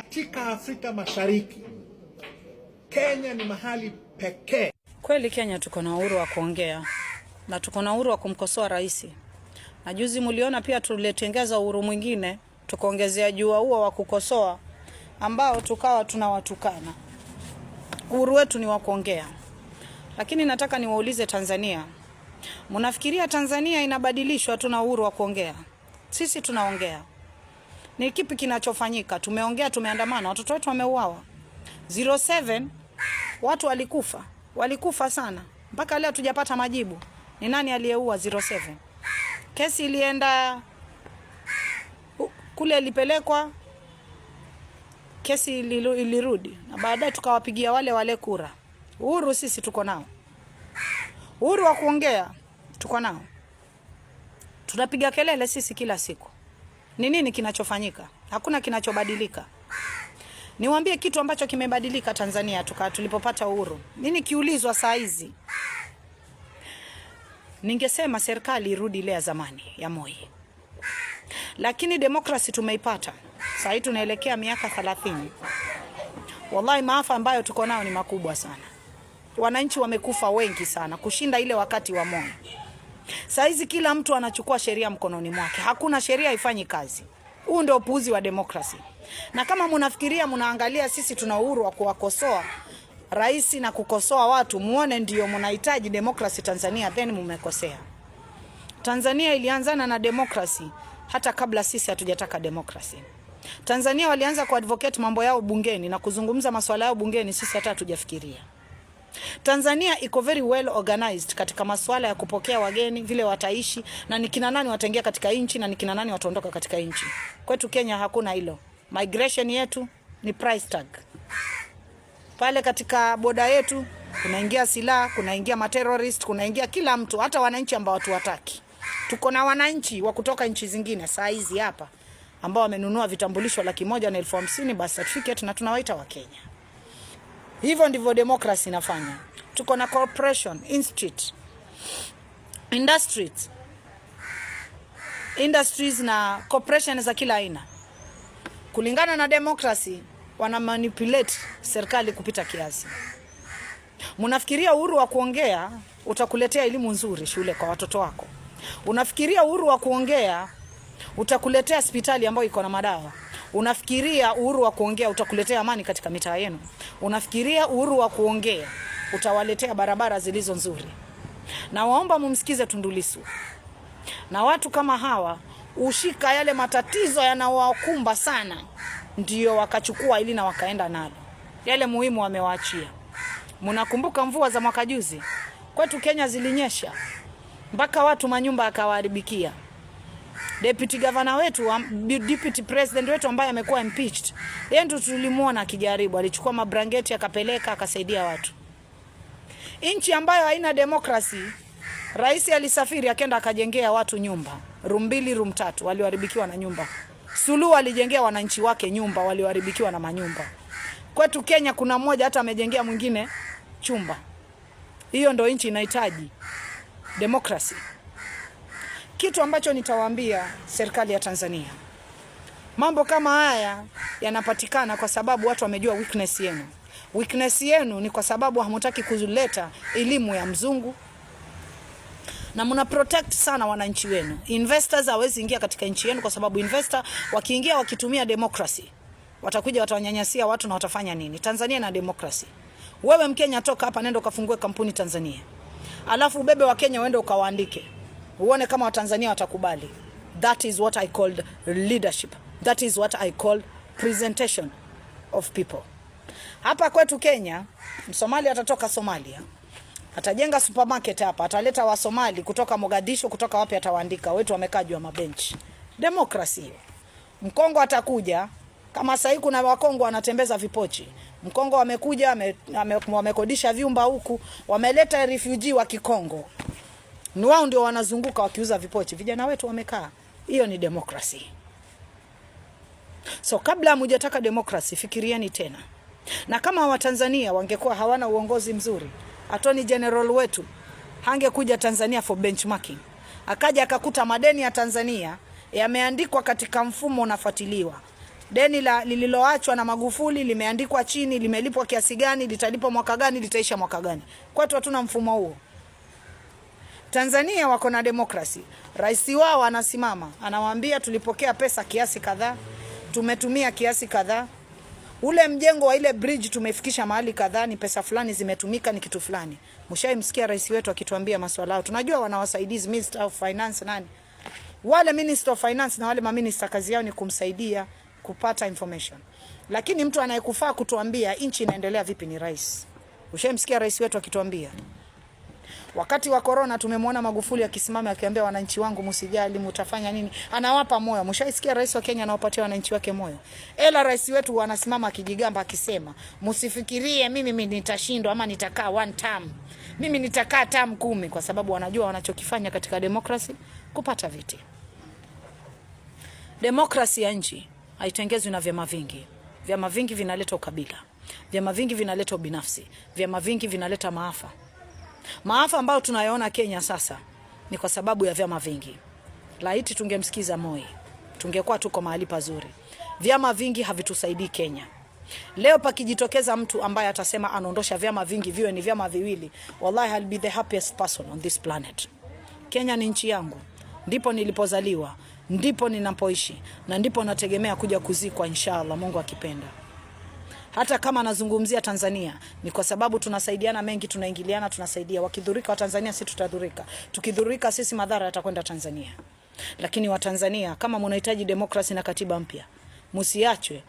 Katika Afrika Mashariki, Kenya ni mahali pekee. Kweli Kenya tuko na uhuru wa kuongea na tuko na uhuru wa kumkosoa rais, na juzi mliona pia tulitengeza uhuru mwingine tukaongezea jua huo wa kukosoa ambao tukawa tunawatukana. Uhuru wetu ni wa kuongea, lakini nataka niwaulize Tanzania, mnafikiria Tanzania inabadilishwa? Tuna uhuru wa kuongea, sisi tunaongea. Ni kipi kinachofanyika? Tumeongea, tumeandamana, watoto wetu wameuawa. 07 watu walikufa, walikufa sana, mpaka leo tujapata majibu ni nani aliyeua 07. Kesi ilienda kule, ilipelekwa kesi ilirudi, na baadaye tukawapigia wale wale kura. Uhuru sisi tuko nao, uhuru wa kuongea tuko nao, tunapiga kelele sisi kila siku. Ni nini kinachofanyika? Hakuna kinachobadilika. Niwaambie kitu ambacho kimebadilika Tanzania tuka tulipopata uhuru. Nini kiulizwa saa hizi? Ningesema serikali irudi ile ya zamani ya Moi. Lakini demokrasi tumeipata. Saa hii tunaelekea miaka 30. Wallahi maafa ambayo tuko nayo ni makubwa sana. Wananchi wamekufa wengi sana kushinda ile wakati wa Moi. Saa hizi kila mtu anachukua sheria mkononi mwake. Hakuna sheria haifanyi kazi. Huu ndio upuuzi wa demokrasi. Na kama mnafikiria mnaangalia sisi tuna uhuru wa kuwakosoa rais na kukosoa watu, muone ndio mnahitaji demokrasi Tanzania, then mumekosea. Tanzania ilianzana na demokrasi hata kabla sisi hatujataka demokrasi. Tanzania walianza kuadvocate mambo yao bungeni na kuzungumza masuala yao bungeni, sisi hata hatujafikiria. Tanzania iko very well organized katika masuala ya kupokea wageni, vile wataishi na ni kina nani wataingia katika nchi na ni kina nani wataondoka katika nchi. Kwetu Kenya hakuna hilo. Migration yetu ni price tag. Pale katika boda yetu kunaingia silaha, kunaingia materrorist, kunaingia kila mtu, hata wananchi ambao hatuwataki. Tuko na wananchi wa kutoka nchi zingine saa hizi hapa ambao wamenunua vitambulisho 150,000 birth certificate na tunawaita Wakenya. Hivyo ndivyo demokrasi inafanya. Tuko na corporation, institute, industries, industries na corporation za kila aina. Kulingana na demokrasi, wana manipulate serikali kupita kiasi. Mnafikiria uhuru wa kuongea utakuletea elimu nzuri shule kwa watoto wako? Unafikiria uhuru wa kuongea utakuletea hospitali ambayo iko na madawa? Unafikiria uhuru wa kuongea utakuletea amani katika mitaa yenu? Unafikiria uhuru wa kuongea utawaletea barabara zilizo nzuri? Na waomba mumsikize Tundu Lissu na watu kama hawa ushika yale matatizo yanayowakumba sana, ndio wakachukua ili na wakaenda nalo. Yale muhimu wamewaachia. Mnakumbuka mvua za mwaka juzi kwetu Kenya zilinyesha mpaka watu manyumba akawaharibikia. Deputy governor wetu, deputy president wetu ambaye amekuwa impeached, yeye ndio tulimuona akijaribu, alichukua mabrangeti akapeleka akasaidia watu. Nchi ambayo haina demokrasi, rais alisafiri akaenda akajengea watu nyumba, room mbili, room tatu, walioharibikiwa na nyumba. Suluhu alijengea wananchi wake nyumba, walioharibikiwa na manyumba. Kwetu Kenya kuna mmoja hata amejengea mwingine chumba. Hiyo ndo nchi inahitaji demokrasi. Kitu ambacho nitawaambia serikali ya Tanzania, mambo kama haya yanapatikana kwa sababu watu wamejua weakness yenu. Weakness yenu ni kwa sababu hamutaki kuleta elimu ya mzungu na mna protect sana wananchi wenu. Investors hawezi ingia katika nchi yenu kwa sababu investor wakiingia wakitumia democracy watakuja watawanyanyasa watu na watafanya nini? Tanzania na democracy. Wewe Mkenya, toka hapa nenda ukafungue kampuni Tanzania, alafu ubebe Wakenya uende ukawaandike, uone kama Watanzania watakubali. That is what I called leadership. That is what I call presentation of people. Hapa kwetu Kenya, Msomali atatoka Somalia atajenga supermarket hapa, ataleta Wasomali kutoka Mogadishu, kutoka wapi, atawaandika. Wetu wamekaa juu ya mabenchi. Demokrasi hiyo. Mkongo atakuja kama sasa kuna Wakongo wanatembeza vipochi. Mkongo wamekuja wamekodisha vyumba huku, wameleta refugee wa Kikongo. Ni wao ndio wanazunguka wakiuza vipochi. Vijana wetu wamekaa. Hiyo ni demokrasi. So kabla hamjataka demokrasi, fikirieni tena. Na kama Watanzania wangekuwa hawana uongozi mzuri, Attorney General wetu hangekuja Tanzania for benchmarking. Akaja akakuta madeni ya Tanzania yameandikwa katika mfumo unafuatiliwa. Deni la lililoachwa na Magufuli limeandikwa chini, limelipwa kiasi gani, litalipwa mwaka gani, litaisha mwaka gani. Kwetu hatuna mfumo huo. Tanzania wako na demokrasi. Rais wao anasimama, anawaambia tulipokea pesa kiasi kadhaa, tumetumia kiasi kadhaa, ule mjengo wa ile bridge tumefikisha mahali kadhaa, ni pesa fulani zimetumika, ni kitu fulani. Mshaimsikia rais wetu akituambia maswala hayo? Tunajua wana wasaidizi, Minister of Finance nani wale, Minister of Finance na wale maminista kazi yao ni kumsaidia kupata information, lakini mtu anayekufaa kutuambia nchi inaendelea vipi ni rais. Ushaimsikia rais wetu akituambia? Wakati wa corona tumemwona Magufuli akisimama akiambia wananchi wangu msijali, mtafanya nini, anawapa moyo. Mshaisikia rais wa Kenya anawapatia wananchi wake moyo? Ela rais wetu anasimama akijigamba akisema, msifikirie mimi nitashindwa ama nitakaa one term, mimi nitakaa term 10, kwa sababu wanajua wanachokifanya katika demokrasi kupata viti. Demokrasi ya nchi haitengezwi na vyama vingi. Vyama vingi vinaleta ukabila, vyama vingi vinaleta ubinafsi, vyama vingi vinaleta maafa. Maafa ambayo tunayaona Kenya sasa ni kwa sababu ya vyama vingi. Laiti tungemsikiza Moi, tungekuwa tuko mahali pazuri. Vyama vingi havitusaidii Kenya. Leo pakijitokeza mtu ambaye atasema anaondosha vyama vingi viwe ni vyama viwili, wallahi I'll be the happiest person on this planet. Kenya ni nchi yangu, ndipo nilipozaliwa, ndipo ninapoishi na ndipo nategemea kuja kuzikwa inshallah, Mungu akipenda. Hata kama nazungumzia Tanzania ni kwa sababu tunasaidiana mengi, tunaingiliana, tunasaidia. Wakidhurika Watanzania, sisi tutadhurika. Tukidhurika sisi, madhara yatakwenda Tanzania. Lakini Watanzania, kama mnahitaji demokrasi na katiba mpya, msiachwe